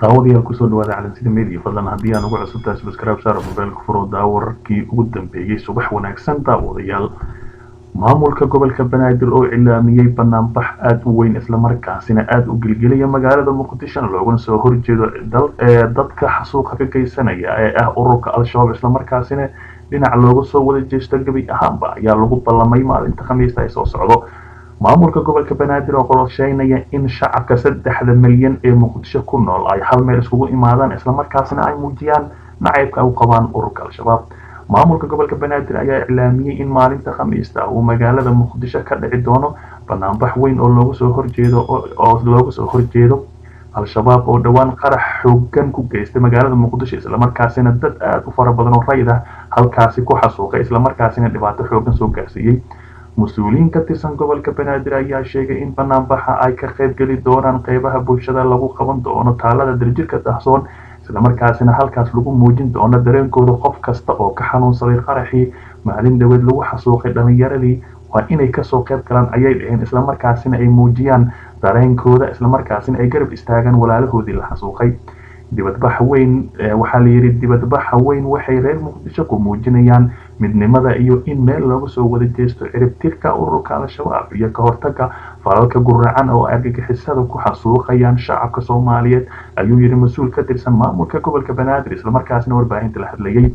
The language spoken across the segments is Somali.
Daawadayaal, kusoo dhawaada Calansida Media. Fadlan haddii aan ugu cusubtahay, subscribe saar, mobaylka furo, daawo wararkii ugu dambeeyey. Subax wanaagsan, daawadayaal. Maamulka gobolka Banaadir oo cilaamiyey banaanbax aada u weyn, islamarkaasina aada u gelgelaya magaalada Muqdisho, loogana soo horjeedo dadka xasuuqa ka geysanaya ee ah ururka Al-Shabaab, islamarkaasina dhinac looga soo wada jeesto gebi ahaanba, ayaa lagu ballamay maalinta Khamiista ay soo socdo. Maamulka gobolka Banaadir oo qorsheynaya in shacabka 3-da milyan ee Muqdisho ku nool ay hal meel iskugu imaadaan, islamarkaasina ay muujiyaan nacaybka ay u qabaan ururka Al-Shabaab. Maamulka gobolka Banaadir ayaa iclaamiyey in maalinta Khamiista uu magaalada Muqdisho ka dhici doono banaanbax weyn oo looga soo horjeedo oo looga soo horjeedo Al-Shabaab oo dhowaan qarax xoogan ku geystay magaalada Muqdisho, islamarkaasina dad aada u fara badan oo rayid ah halkaasi ku xasuuqay, islamarkaasina dhibaato xoogan soo gaarsiiyey. Mas-uuliyiin ka tirsan gobolka Banaadir ayaa sheegay in banaanbaxa ay ka qayb geli doonaan qeybaha bulshada, lagu qaban doono taalada Daljirka Dahsoon, islamarkaasina halkaas lagu muujin doono dareenkooda. Qof kasta oo ka xanuunsaday qaraxii maalin dhaweed lagu xasuuqay dhalinyaradii waa inay kasoo qayb galaan, ayay dhaheen, islamarkaasina ay muujiyaan dareenkooda, islamarkaasina ay garab istaagaan walaalahoodii la xasuuqay. Dibadbax weyn waxaa la yidhi, dibadbaxa weyn waxay reer Muqdisho ku muujinayaan midnimada iyo in meel looga soo wada jeesto ciribtirka ururka Al-Shabaab iyo ka hortaga falalka guracan oo argagixisada ku xasuuqayaan shacabka Soomaaliyeed, ayuu yidhi mas-uul ka tirsan maamulka gobolka Banaadir, islamarkaasina warbaahinta la hadlayay.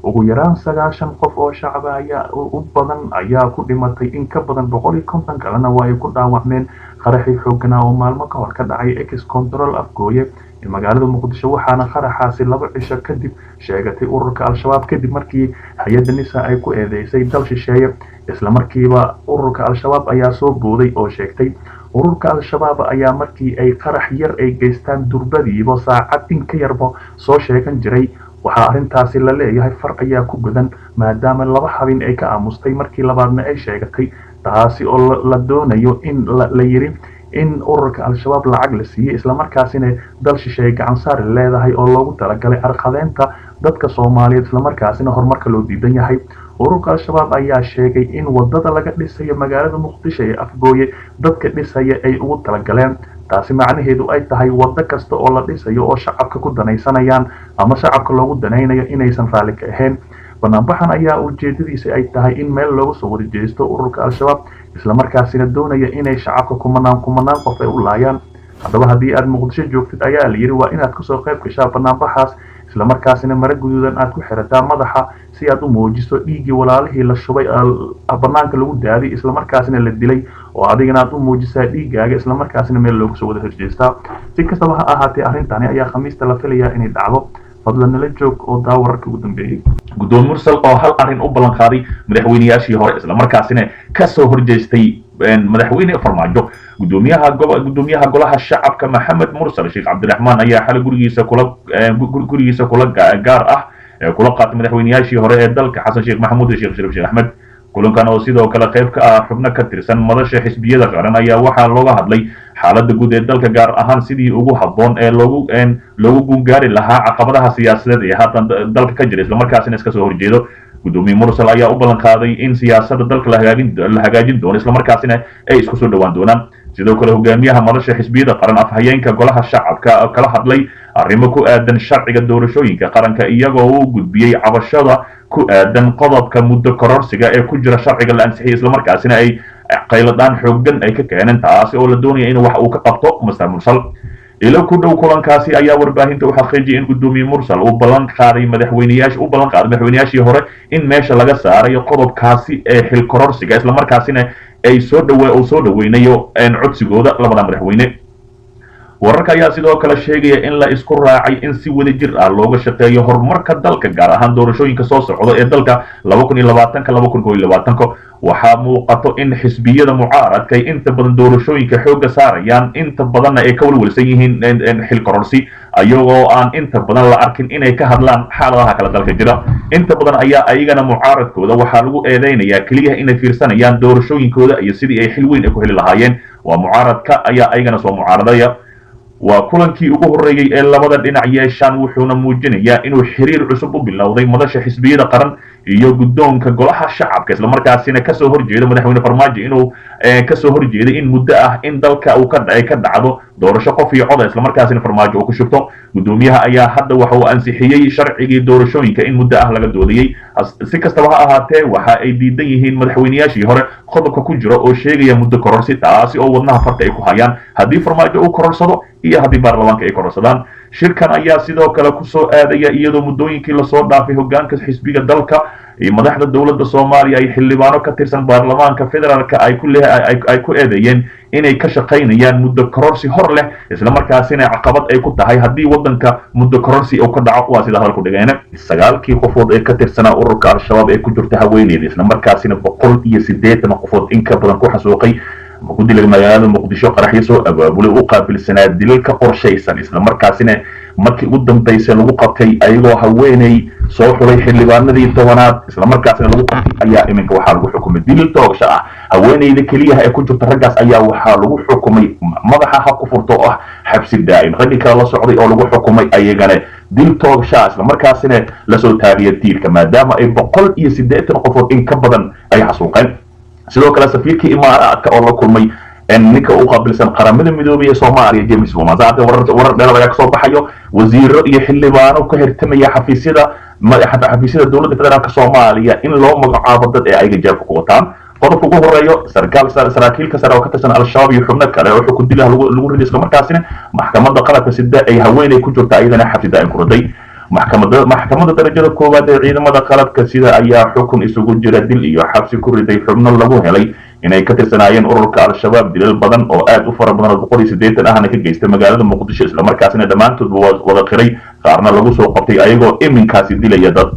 Ugu yaraan 90 qof oo shacaba ayaa u badan ayaa ku dhimatay, in ka badan 150 kalena waa ay ku dhaawacmeen qaraxii xooganaa oo maalmo ka hor ka dhacay Ex Control Afgooye ee magaalada Muqdisho, waxaana qaraxaasi 2 cisho kadib sheegatay ururka Al-Shabaab, kadib markii hay-adda NISA ay ku eedeysay dal shisheeye. Islamarkiiba ururka Al-Shabaab ayaa soo booday oo sheegtay. Ururka Al-Shabaab ayaa markii ay qarax yar ay geystaan durbadiiba saacad in ka yarba soo sheegan jiray. Waxaa arrintaasi la leeyahay far ayaa ku godan, maadaama 2 habin ay ka aamustay, markii labaadna ay sheegatay, taasi oo la doonayo in la yiri in ururka Al-Shabaab lacag la siiyey, islamarkaasina dal shisheeye gacan saari leedahay oo loogu talagalay carqadeynta dadka Soomaaliyeed, islamarkaasina horumarka loo diidan yahay. Ururka Al-Shabaab ayaa sheegay in wadada laga dhisayo magaalada Muqdisho ee Afgooye dadka dhisaya ay ugu talagaleen, taasi macnaheedu ay tahay wado kasta oo la dhisayo oo shacabka ku danaysanayaan ama shacabka loogu danaynayo inaysan raalli ka ahayn. Banaanbaxan ayaa ujeedadiisa ay tahay in meel looga soo wada jeesto ururka Al-Shabaab, islamarkaasina doonaya inay shacabka kumanaan kumanaan qof ay u laayaan. Haddaba haddii aad Muqdisho joogtid, ayaa la yidhi, waa inaad kasoo qayb gashaa banaanbaxaas, islamarkaasina mara guduudan aad ku xirataa madaxa si aad u muujiso dhiiggii walaalihii la shubay, banaanka lagu daadiy, islamarkaasina la dilay, oo adigana aad u muujisaa dhiiggaaga, islamarkaasina meel looga soo wada horjeestaa. Si kastaba ha ahaatee, arrintani ayaa Khamiista la filayaa inay dhacdo. Fadlan nala joog oo daa wararkii ugu dambeeyey. Gudoomiye Mursal oo hal arrin u ballan qaaday madaxweynayaashii hore, islamarkaasina kasoo horjeestay madaxweyne Farmaajo. Gudoomiyaha golaha shacabka Maxamed Mursal Sheekh Cabdiraxmaan ayaa xalay gurigiisa kula gaar ah kula qaatay madaxweynayaashii hore ee dalka, Xasan Sheekh Maxamuud iyo Sheekh Shariif Sheekh Axmed. Kulankan oo sidoo kale qayb ka ah xubno ka tirsan madasha xisbiyada qaran ayaa waxaa looga hadlay xaaladda guud ee dalka, gaar ahaan sidii ugu habboon ee loogu guungaari lahaa caqabadaha siyaasadeed ee haatan dalka ka jira, islamarkaasina iska soo horjeedo. Gudoomiye Mursal ayaa u ballan qaaday in siyaasadda dalka la hagaajin doono, islamarkaasina ay isku soo dhowaan doonaan. Sidoo kale, hogaamiyaha madasha xisbiyada qaran afhayeenka golaha shacabka kala hadlay arrimo ku aadan sharciga doorashooyinka qaranka, iyagoo uu gudbiyey cabashada ku aadan qodobka muddo kororsiga ee ku jira sharciga la ansixiyay, islamarkaasina ay qayladaan xooggan ay ka keeneen, taasi oo la doonaya in wax uu ka qabto Master Mursal. Ilo ku dhow kulankaasi ayaa warbaahinta u xaqiijiyay in gudoomiye Mursal uu ballan qaaday madaxweyneyaasha u ballan qaaday madaxweynayaashii hore in meesha laga saarayo qodobkaasi ee xil kororsiga, islamarkaasina ay soo dhawe uu soo dhaweynayo codsigooda labada madaxweyne. Wararka ayaa sidoo kale sheegaya in la isku raacay in si wada jir ah looga shaqeeyo horumarka dalka, gaar ahaan doorashooyinka soo socda ee dalka 2020-ka 2021-ka. Waxaa muuqato in xisbiyada mucaaradka ay inta badan doorashooyinka xoogga saarayaan, inta badanna ay ka walwalsan yihiin xil kororsi, ayagoo aan inta badan la arkin inay ka hadlaan xaaladaha kale dalka jira. Inta badan ayaa ayagana mucaaradkooda waxaa lagu eedeynayaa keliya inay fiirsanayaan doorashooyinkooda iyo sidii ay xil weyn ay ku heli lahaayeen. Waa mucaaradka ayaa ayagana soo mucaaradaya. Waa kulankii ugu horreeyey ee labada dhinac yeeshaan, wuxuuna muujinayaa inuu xiriir cusub u bilowday Madasha Xisbiyada Qaran iyo guddoonka Golaha Shacabka, islamarkaasina kasoo horjeeda Madaxweyne Farmaajo inuu kasoo horjeeday in muddo ah in dalka uu ka ay ka dhacdo doorasho qof iyo coda, islamarkaasina Farmaajo uu ku shubto. Guddoomiyaha ayaa hadda waxa uu ansixiyey sharcigii doorashooyinka in muddo ah laga doodayey. Si kastaba ha ahaatee, waxa ay diidan yihiin madaxweyneyaashii hore qodobka ku jira oo sheegaya muddo kororsi, taasi oo wadnaha farta ay ku hayaan haddii Farmaajo uu kororsado iyo haddii baarlamaanka ay kororsadaan. Shirkan ayaa sidoo kale kusoo aadaya iyadoo muddooyinkii lasoo dhaafay hogaanka xisbiga dalka iyo madaxda dowladda Soomaaliya ay xildhibaano ka tirsan baarlamaanka federaalka ay ku eedeeyeen inay ka shaqaynayaan muddo kororsi hor leh, islamarkaasina caqabad ay ku tahay haddii waddanka muddo kororsi uu ka dhaco. Waa sida hadalku dhigeene. Sagaalkii qofood ee ka tirsanaa ururka Al-Shabaab ee ku jirta haweeneyda, islamarkaasina 180 qofood in ka badan ku xasuuqay ama ku dilay magaalada Muqdisho, qaraxyo soo abaabulay, u qaabilsanaa dilal ka qorshaysan, islamarkaasina markii ugu dambaysay lagu qabtay ayagoo haweeney soo xulay xildhibaanadii 10aad, islamarkaasina lagu qabtay, ayaa iminka waxaa lagu xukumay dilil toogasho ah. Haweeneyda keliyaha ee ku jirta raggaas ayaa waxaa lagu xukumay madaxa ha ku furto oo ah xabsi daa'im. Raggii kale la socday oo lagu xukumay ayagana dil toogasho ah, islamarkaasina lasoo taagaya tiirka, maadaama ay 180 qofood in ka badan ay xasuuqeen. Sidoo kale safiirkii Imaaraadka oo la kulmay ninka u qaabilsan Qaramada Midoobay ee Soomaaliya, James Wamasaate, warar dheeraad ayaa kasoo baxayo. Wasiiro iyo xildhibaano ka hirtamaya xafiisyada dowladda federaalka Soomaaliya in loo magacaabo dad ee ayaga jeebka ku wataan. Qodobka ugu horeeyo, sarkaal saraakiilka sare oo ka tirsan Al-Shabaab iyo xubno kale oo xukun dilaha lagu riday, islamarkaasina maxkamadda qalabka sida ay haweeney ku jirta ayadana xabsi daa'im ku riday. Maxkamadda darajada koowaad ee ciidamada qalabka sida ayaa xukun isugu jira dil iyo xabsi ku riday xubno lagu helay inay ka tirsanaayeen ururka Al-Shabaab, dilal badan oo aad u fara badan oo 180 ahna ka geystay magaalada Muqdisho, islamarkaasina dhammaantoodba wada qiray, qaarna lagu soo qabtay ayagoo iminkaasi dilaya dad.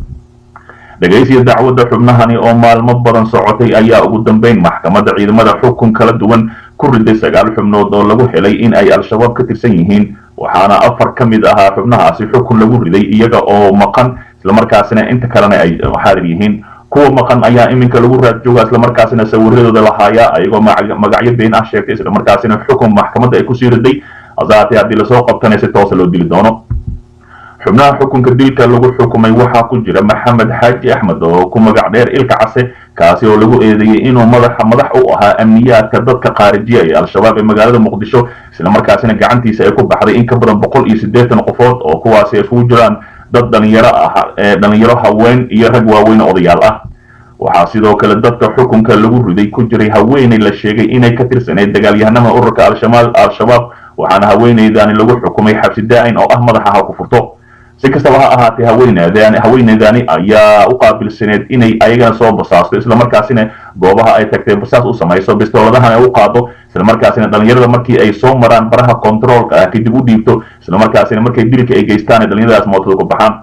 Dhegaysiga dacwadda xubnahani oo maalmo badan socotay ayaa ugu dambeyn maxkamadda ciidamada xukun kala duwan ku riday sagaal xubnood oo lagu helay in ay Al-Shabaab ka tirsan yihiin, waxaana afar ka mid ahaa xubnahaasi xukun lagu riday iyaga oo maqan, islamarkaasina inta kalena ay xaadir yihiin. Kuwa maqan ayaa iminka lagu raad jooga, islamarkaasina sawiradooda lahaaya ayagoo magacyo been ah sheegtay, islamarkaasina xukun maxkamadda ay kusii riday. Hasaatee haddii lasoo qabtana si toosa loo dili doono. Xubnaha xukunka dilka lagu xukumay waxaa ku jira Maxamed Xaaji Axmed oo ku magac dheer Ilka Case, kaasi oo lagu eedeeyey inuu madaxa madax u ahaa amniyaadka dadka qaarijiya ee Al-Shabaab ee magaalada Muqdisho, islamarkaasina gacantiisa ay ku baxday in ka badan 180 qofood, oo kuwaasi ay isugu jiraan dad dhalinyaro ah, dhalinyaro, haween iyo rag waaweyn oo odayaal ah. Waxaa sidoo kale dadka xukunka lagu riday ku jiray haweeney la sheegay inay ka tirsaneyd dagaalyahanada ururka Al-Shabaab, waxaana haweeneydaani lagu xukumay xabsi daa'in oo ah madaxa ha ku furto. Si kastaba ha ahaatee, haweeneydani ayaa u qaabilsaneed inay ayagana soo basaasto, islamarkaasina goobaha ay tagtay basaas u samayso, bistooladahana u qaado, islamarkaasina dhalinyarada markii ay soo maraan baraha kontaroolka ah kadib u dhiibto, islamarkaasina markay dilka ay geystaan ay dhalinyaradaas mootada ku baxaan.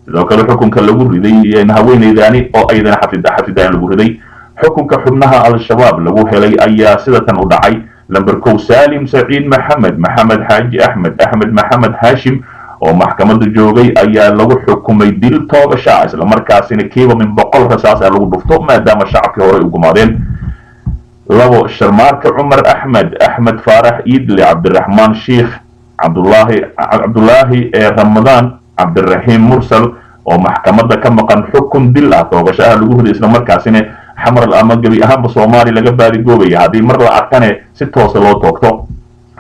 Sidoo kale xukunka lagu riday haweeneydani oo ayadana xabsi daa'im lagu riday. Xukunka xubnaha Al-Shabaab lagu helay ayaa sida tan u dhacay: lamber 1, Saalim Saciid Maxamed, Maxamed Xaaji Axmed, Axmed Maxamed Haashim oo maxkamadda joogay ayaa lagu xukumay dil toogasha ah, islamarkaasina kiiba min 100 rasaas ah lagu dhufto, maadaama shacabkii horey u gumaadeen. Labo, Sharmaarka Cumar Axmed, Axmed Faarax Iidle, Cabdiraxmaan Sheikh Cabdulaahi, Cabdulaahi ee Ramadaan Cabdiraxiim Mursal oo maxkamadda ka maqan xukun dil ah toogasho ah lagu riday, islamarkaasina Xamar ama gebi ahaanba Soomaaliya laga baadigoobaya, haddii mar la arkane si toosa loo toogto.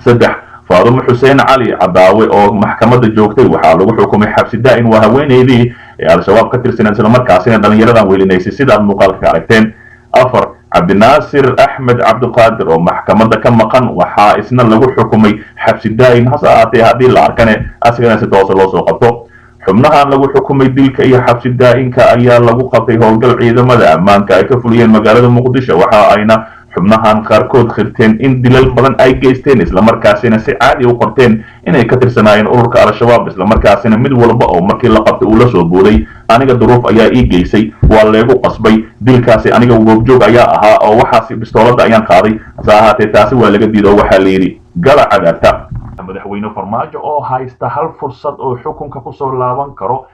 Saddex, Faadumo Xuseen Cali Cadaawe oo maxkamadda joogtay waxaa lagu xukumay xabsi daa'in. Waa haweeneydii ee Al-Shabaab ka tirsaneed, islamarkaasina dhalinyaradan weelinaysay sidaad muuqaalka ka aragteen. Afar, Cabdinaasir Axmed Cabdiqaadir oo maxkamadda ka maqan waxaa isna lagu xukumay xabsi daa'in, hase ahaatee haddii la arkane asigana si toosa loo soo qabto. Xubnahan lagu xukumay dilka iyo xabsi daa'inka ayaa lagu qabtay howlgal ciidamada ammaanka ay ka fuliyeen magaalada Muqdisho, waxa ayna xubnahan qaarkood khirteen in dilal badan ay geysteen, islamarkaasina si caadi u qorteen inay ka tirsanaayeen ururka Al-Shabaab, islamarkaasina mid walba oo markii la qabtay uu la soo booday: "Aniga duruuf ayaa ii geysay, waa leegu qasbay dilkaasi, aniga goobjoog ayaa ahaa oo waxaasi bistoolada ayaan qaaday." Hase ahaatee taasi waa laga diido oo waxaa la yidhi gala cadaabta. Madaxweyne Farmaajo oo haysta hal fursad oo xukunka kusoo laaban karo.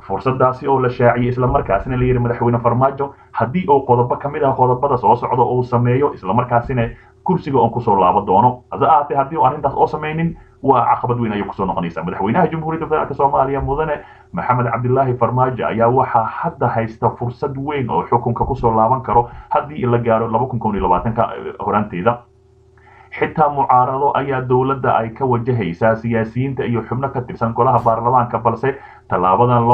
Fursadaasi oo la shaaciyey, islamarkaasina la yidhi Madaxweyne Farmaajo haddii uu qodobo ka mid ah qodobada soo socda uu sameeyo, islamarkaasina kursiga oon kusoo laaban doono. Hase ahaatee, haddii uu arrintaas oo samaynin, waa caqabad weyn ayay kusoo noqonaysaa. Madaxweynaha Jamhuuriyadda Federaalk Soomaaliya, Mudane Maxamed Cabdilaahi Farmaajo, ayaa waxaa hadda haysta fursad weyn oo xukunka kusoo laaban karo haddii la gaaro 2021-ka horaanteeda. Xitaa mucaarado ayaa dowladda ay ka wajahaysaa siyaasiyiinta iyo xubno ka tirsan golaha baarlamaanka, balse tallaabadan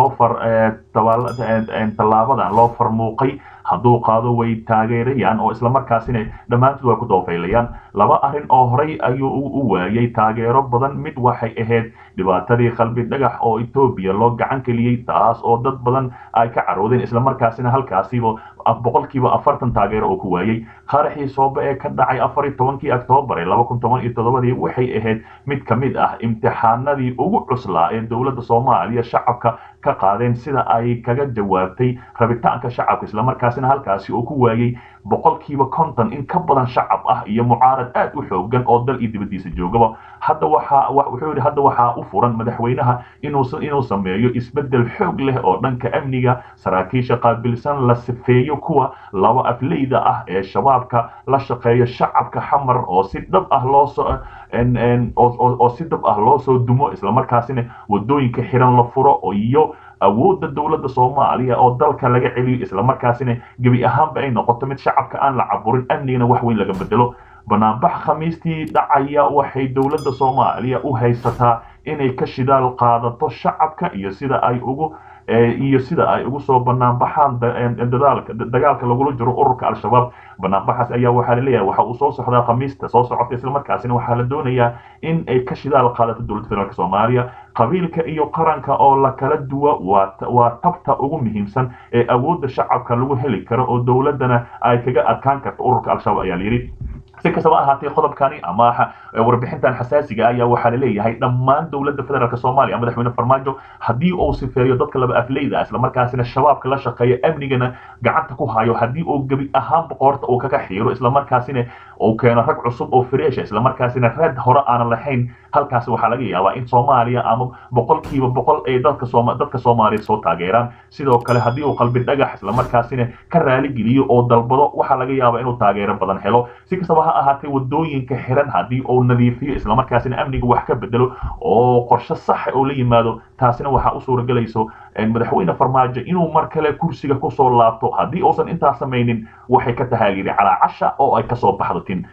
loo farmuuqay hadduu qaado way taageerayaan oo islamarkaasina dhammaantood way ku doofaylayaan. Laba arrin oo horey ayuu u waayay taageero badan. Mid waxay ahayd dhibaatadii Qalbi Dhagax oo Etoobiya loo gacan geliyey, taas oo dad badan ay ka caroodeen, islamarkaasina halkaasiba 40% taageero oo ku waayey. Qaraxii Soobe ee ka dhacay 14-kii Oktoobar ee 2017-dii waxay ahayd mid ka mid ah imtixaanadii ugu cuslaa ee dowladda Soomaaliya shacabka ka qaadeen, sida ay kaga jawaabtay rabitaanka shacabka, islamarkaasina halkaasi uu ku waayey 50% in ka badan shacab ah iyo mucaarad aad u xoogan oo dal iyo dibadiisa joogaba. Hadda waxa wuxuu yidhi, hadda waxaa u furan madaxweynaha inuu sameeyo isbeddel xoog leh oo dhanka amniga, saraakiisha qaabilsan la sifeeyo, kuwa laba afleyda ah ee Shabaabka la shaqeeyo, shacabka Xamar oo si dhab ah loo soo dumo, islamarkaasina wadooyinka xiran la furo, iyo awoodda dowladda Soomaaliya oo dalka laga celiyo, islamarkaasina gebi ahaanba ay noqoto mid shacabka aan la caburin, amnigana wax weyn laga bedelo. Banaanbax Khamiistii dhacaya waxay dowladda Soomaaliya u haysataa inay ka shidaal qaadato shacabka iyo sida ay ugu soo banaanbaxaan dadaalka dagaalka lagula jiro ururka Al-Shabaab. Banaanbaxaas ayaa waxaa laleeyahay waxa uu soo socdaa Khamiista soo socota, islamarkaasina waxaa la doonayaa in ay ka shidaal qaadato dowladda federaalk Soomaaliya. Qabiilka iyo qaranka oo la kala duwa waa tabta ugu muhiimsan ee awoodda shacabka lagu heli karo oo dowladdana ay kaga adkaan karto ururka Al-Shabaab, ayaa layidhi. Si kastaba ahaatee, qodobkani ama warbixintan xasaasiga ayaa waxaa laleeyahay dhammaan dowladda federaalk Soomaaliya, Madaxweyne Farmaajo haddii uu sifeeyo dadka laba afleyda, islamarkaasina Shabaabka la shaqeeyo, amnigana gacanta ku hayo, haddii uu gebi ahaan boqorta uu kaga xiiro, islamarkaasina uu keeno rag cusub oo fresh ah, islamarkaasina raad hore aanan lahayn, halkaasi waxaa laga yaabaa in Soomaaliya ama 100% ay dadka Soomaaliyeed soo taageeraan. Sidoo kale, haddii uu Qalbi Dhagax islamarkaasina ka raaligeliyo oo dalbado, waxaa laga yaabaa inuu taageero badan helo. Si kastaba ha ahaatee, wadooyinka xiran haddii uu nadiifiyo, islamarkaasina amniga wax ka bedelo oo qorshe sax oo la yimaado, taasina waxaa u suuragelayso Madaxweyne Farmaajo inuu mar kale kursiga kusoo laabto. Haddii uusan intaas samaynin, waxay ka tahay, yidhi, calaacasha oo ay kasoo baxdo tin.